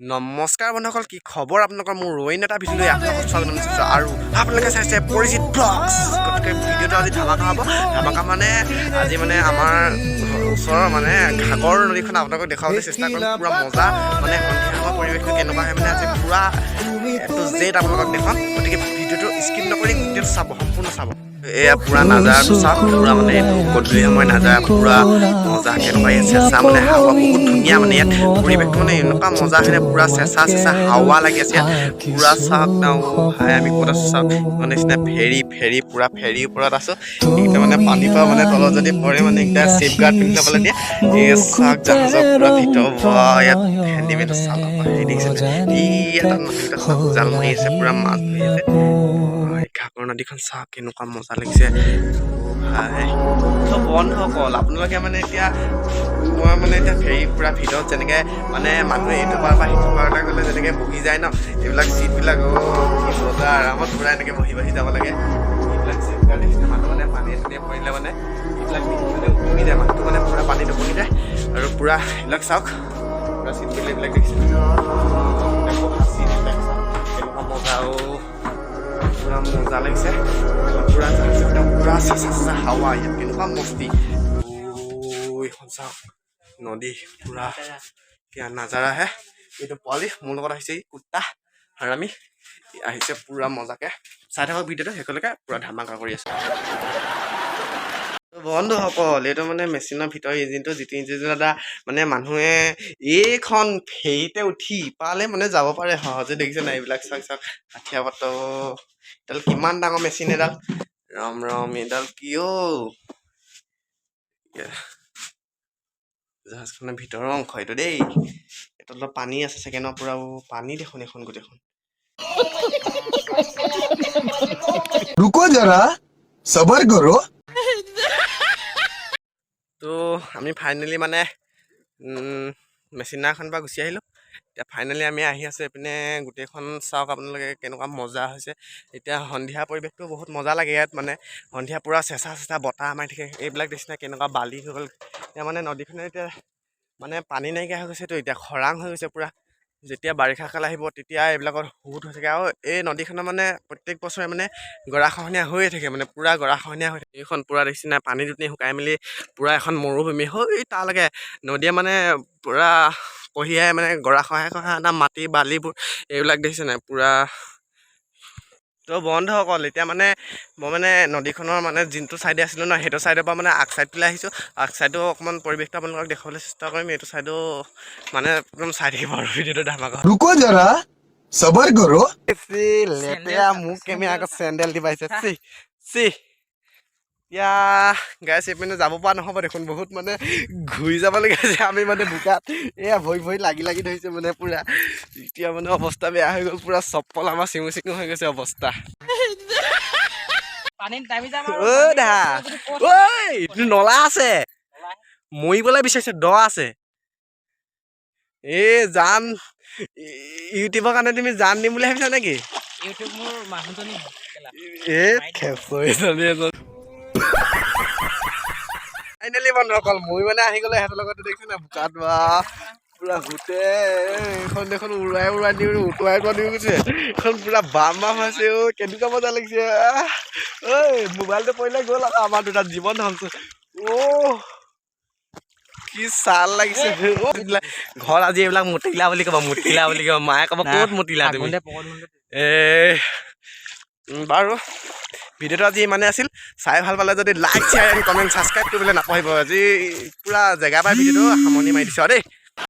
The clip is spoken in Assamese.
নমস্কাৰ বন্ধুসকল, কি খবৰ আপোনালোকৰ? মোৰ অইন এটা ভিডিঅ'লৈ আপোনালোকক স্বাগতম জনাইছোঁ আৰু আপোনালোকে চাইছে পৰিজিত ব্লগছ। গতিকে ভিডিঅ'টো আজি ধামাকা হ'ব। ধামাকা মানে আজি মানে আমাৰ ওচৰৰ মানে ঘাগৰ নদীখন আপোনালোকক দেখুৱাবলৈ চেষ্টা কৰিম। পূৰা মজা, মানে সন্ধিয়া সময়ৰ পৰিৱেশটো কেনেকুৱা হয়, মানে আজি পূৰা এ টু জেড আপোনালোকক দেখুৱাম। গতিকে ভিডিঅ'টো স্কিপ নকৰি গোটেইটো চাব, সম্পূৰ্ণ চাব। এয়া পূৰা নাজাৰাটো চাওক। পূৰা মানে এইটো গধূলি সময় নাজাৰা, পূৰা মজা। কেনেকুৱা ইয়াত চেঁচা মানে হাৱা, বহুত ধুনীয়া। মানে ইয়াত পৰিৱেশটো মানে এনেকুৱা মজা হয়নে, পূৰা চেঁচা চেঁচা হাৱা লাগি আছে ইয়াত পূৰা। চাওক না, ভাই, আমি ক'ত আছো চাওক। মানে নিচিনা ফেৰী ফেৰী পূৰা ফেৰীৰ ওপৰত আছো। এইকেইটা মানে পানীৰ পৰা মানে তলত যদি পৰে, মানে এইকেইটা ছেফ গাৰ্ড পিন্ধি ল'বলৈ দিয়ে। এই চাওক, জাহাজৰ পূৰা ভিতৰ। বাহ, ইয়াত হেণ্ডিমেনটো চাওক আকৌ, হেৰি দেখিছে। ইয়াত মানুহকেইটা চাওক, জাল মাৰি আছে, পূৰা মাছ ধৰি আছে। এই ঘাগৰ নদীখন চাওক, কেনেকুৱা মজা লাগিছে ভাই। ত' বন্ধুসকল, আপোনালোকে মানে এতিয়া মই মানে এতিয়া ফেৰী পূৰা ভিতৰত যেনেকৈ মানে মানুহে এইটো পাৰ পৰা সিটো পাৰলৈ গ'লে যেনেকৈ বহি যায় ন, এইবিলাক চিটবিলাক, অ' কি মজা, আৰামত পূৰা এনেকৈ বহি বহি যাব লাগে। এইবিলাক চেফ গাৰ্ড দেখিছে, মানুহ মানে পানী চানীয়ে পৰিলে মানে এইবিলাক পিন্ধি মানে উপঙি যায় মানুহটো, মানে পূৰা পানীত উপঙি যায়। আৰু পূৰা এইবিলাক চাওক, পূৰা চিম্পল এইবিলাক দেখিছে, বহা চিট এইবিলাক চাওক, কেনেকুৱা মজা। অ' পূৰা মজা লাগিছে। পূৰা জাহাজ একদম পূৰা চেঁচা চেঁচা হাৱা ইয়াত, কেনেকুৱা মস্তি। অ' এইখন চাওক নদী, পূৰা কিয়া নাজাৰা হে। এইটো পোৱালি মোৰ লগত আহিছে, এই কুত্তা হাৰামি আহিছে। পূৰা মজাকে চাই থাকক ভিডিঅ'টো শেষলৈকে, পূৰা ধামাকা কৰি আছে। বন্ধুসকল, এইটো মানে মেচিনৰ ভিতৰৰ ইঞ্জিনটো, যিটো ইঞ্জিনটো এটা মানে মানুহে এইখন ফেৰীতে উঠি ইপালে মানে যাব পাৰে সহজে। দেখিছে নাই এইবিলাক? চাওক চাওক, হাঠিয়া পাত এডাল, কিমান ডাঙৰ মেচিন এডাল। ৰম ৰম, এইডাল কিয় জাহাজখনৰ ভিতৰৰ অংশ এইটো দেই। এইটো অলপ পানী আছে চাগে ন? পূৰা পানী দেখোন এইখন গোটেইখন। रुको जरा, सबर करो। তো আমি ফাইনেলি মানে মেচিনাখন পৰা গুচি আহিলোঁ। এতিয়া ফাইনেলি আমি আহি আছোঁ এইপিনে। গোটেইখন চাওক আপোনালোকে, কেনেকুৱা মজা হৈছে। এতিয়া সন্ধিয়া পৰিৱেশটো বহুত মজা লাগে ইয়াত, মানে সন্ধিয়া পূৰা চেঁচা চেঁচা বতাহ মাৰি থাকে। এইবিলাক দেখিছে কেনেকুৱা বালি হৈ গ'ল। এতিয়া মানে নদীখনে এতিয়া মানে পানী নাইকিয়া হৈ গৈছেতো, এতিয়া খৰাং হৈ গৈছে পূৰা। যেতিয়া বাৰিষা কাল আহিব, তেতিয়া এইবিলাকত সোঁত হৈ থাকে আৰু এই নদীখনৰ মানে প্ৰত্যেক বছৰে মানে গৰাখহনীয়া হৈয়ে থাকে, মানে পূৰা গৰাখহনীয়া হৈ থাকে। এইখন পূৰা দেখিছে নাই, পানী দুনি শুকাই মেলি পূৰা এখন মৰুভূমি হৈ তালৈকে নদীয়ে মানে পূৰা কঢ়িয়াই মানে গৰা খহাই খহাই অনা মাটি বালিবোৰ এইবিলাক দেখিছে নাই পূৰা। তো বন্ধুসকল, এতিয়া মানে মই মানে নদীখনৰ মানে যোনটো ছাইডে আছিলোঁ ন, সেইটো ছাইডৰ পৰা মানে আগ ছাইডটোলৈ আহিছোঁ। আগ ছাইডো অকণমান পৰিৱেশটো আপোনালোকক দেখুৱাবলৈ চেষ্টা কৰিম। এইটো ছাইডো মানে একদম চাই থাকিব আৰু ভিডিঅ'টো ধামাকা। रुको जरा, सबर करो। চি, লেতেৰা, মোক কেমেৰা আকৌ চেণ্ডেল দি পাইছে, চি চি। এতিয়া গাইছ, এইপিনে যাব পৰা নহ'ব দেখোন, বহুত মানে ঘূৰি যাবলগীয়া হৈছে। আমি মানে বোকাত এয়া ভৰি ভৰি লাগি লাগি ধৰিছে, মানে পূৰা এতিয়া মানে অৱস্থা বেয়া হৈ গ'ল। পূৰা চপ্পল আমাৰ চিঙু চিঙু হৈ গৈছে অৱস্থা। পানীত নামি যাম আৰু। অ' দেহা ঐ, এইটো নলা আছে, মৰিবলৈ বিচাৰিছে, দ আছে। এই জান, ইউটিউবৰ কাৰণে তুমি জান দিম বুলি ভাবিছা নেকি? ইউটিউব মোৰ মানুহজনী হয় কেলা। এ খেচৰি এজন। ফাইনেলি বন্ধুসকল, মই মানে আহি গ'লে সিহঁতৰ লগত। দেখিছে নাই বোকাত বা পুৰা গোটেই এইখন দেখোন উৰাই উৰাই দি উটুৱাই উটুৱাই দি গৈছে। এইখন পুৰা বাম বাম হৈছে। অ' কেনেকুৱা মজা লাগিছে। আহ, ঐ মোবাইলটো পৰিলে গ'ল আকৌ আমাৰ দুটা জীৱন ধ্বংস। অ' কি চাল লাগিছে। অ' এইবিলাক ঘৰত আজি এইবিলাক মুতিলা বুলি ক'ব, মুতিলা বুলি ক'ব। মায়ে ক'ব, ক'ত মুতিলা তুমি? আগুনতে পকত ধুওঁতে। এ বাৰু, ভিডিঅ'টো আজি ইমানেই আছিল। চাই ভাল পালে যদি like, share and comment, subscribe কৰিবলৈ নাপাহৰিব। আজি পূৰা জেগা পাই ভিডিঅ'টো সামৰণি মাৰি দিছোঁ আৰু দেই।